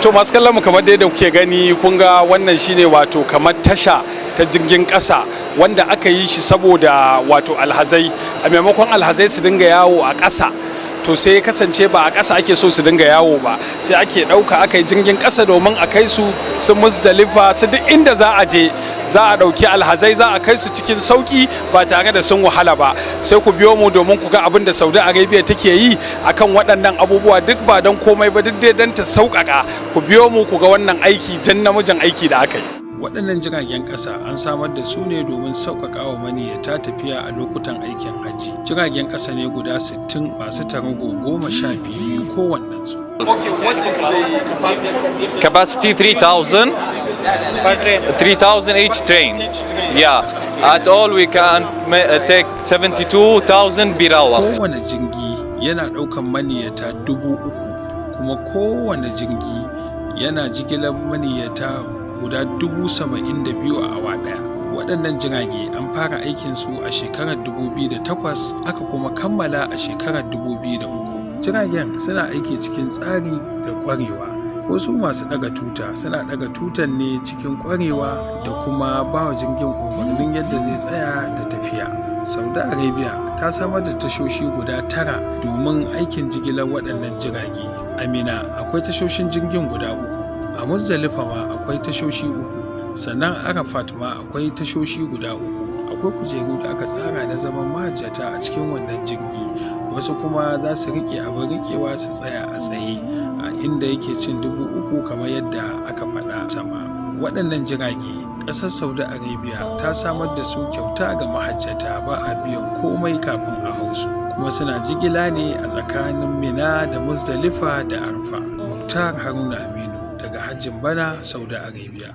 To, masu kallon mu, kamar dai da kuke gani, kun ga wannan shine wato kamar tasha ta jirgin ƙasa wanda aka yi shi saboda wato alhazai. A maimakon alhazai su dinga yawo a ƙasa, to sai ya kasance ba a ƙasa ake so su dinga yawo ba, sai ake ɗauka aka yi jirgin ƙasa domin a kai su su Musdalifa, su duk inda za a je. Za a ɗauki alhazai, za a kai su cikin sauƙi ba tare da sun wahala ba. Sai ku biyo mu domin ku ga abin da Saudi Arabia take yi akan waɗannan abubuwa, duk ba don komai ba, duk dai don ta sauƙaƙa. Ku biyo mu ku ga wannan aiki, jan namijin aiki da aka yi. Waɗannan jiragen ƙasa an samar da su ne domin sauƙaƙa wa maniyyata tafiya a lokutan aikin hajji. Jiragen ƙasa ne guda 60 masu tarago 12 kowannensu. Okay, what is the capacity? Capacity 3,000. 3,000 each train. Each train. Yeah. At all we can take 72,000 per hour. Kowane jirgi yana ɗaukan maniyyata 3,000, kuma kowane jirgi yana jigilar maniyyata guda 72,000 a awa ɗaya. Waɗannan jirage an fara aikin su a shekarar 2008, aka kuma kammala a shekarar 2003. Jiragen suna aiki cikin tsari da ƙwarewa. Ko su masu ɗaga tuta suna ɗaga tutan ne cikin ƙwarewa da kuma ba wa jirgin umarnin yadda zai tsaya da tafiya. Saudi Arabia ta samar da tashoshi guda tara domin aikin jigilar waɗannan jirage. A Mina akwai tashoshin jirgin guda uku, a Muzdalifa ma akwai tashoshi uku, sannan Arafat ma akwai tashoshi guda uku. Akwai kujeru da aka tsara na zaman mahajjata a cikin wannan jirgi, wasu kuma za su riƙe abin riƙewa su tsaya a tsaye a inda yake cin 3,000, kamar yadda aka faɗa sama. Waɗannan jirage, ƙasar Saudi Arabia ta samar da su kyauta ga mahajjata, ba a biyan komai kafin a hau su, kuma suna jigila ne a tsakanin Mina da Muzdalifa da Arfa. Muktar Haruna Aminu daga hajjin bana, Saudi Arabia.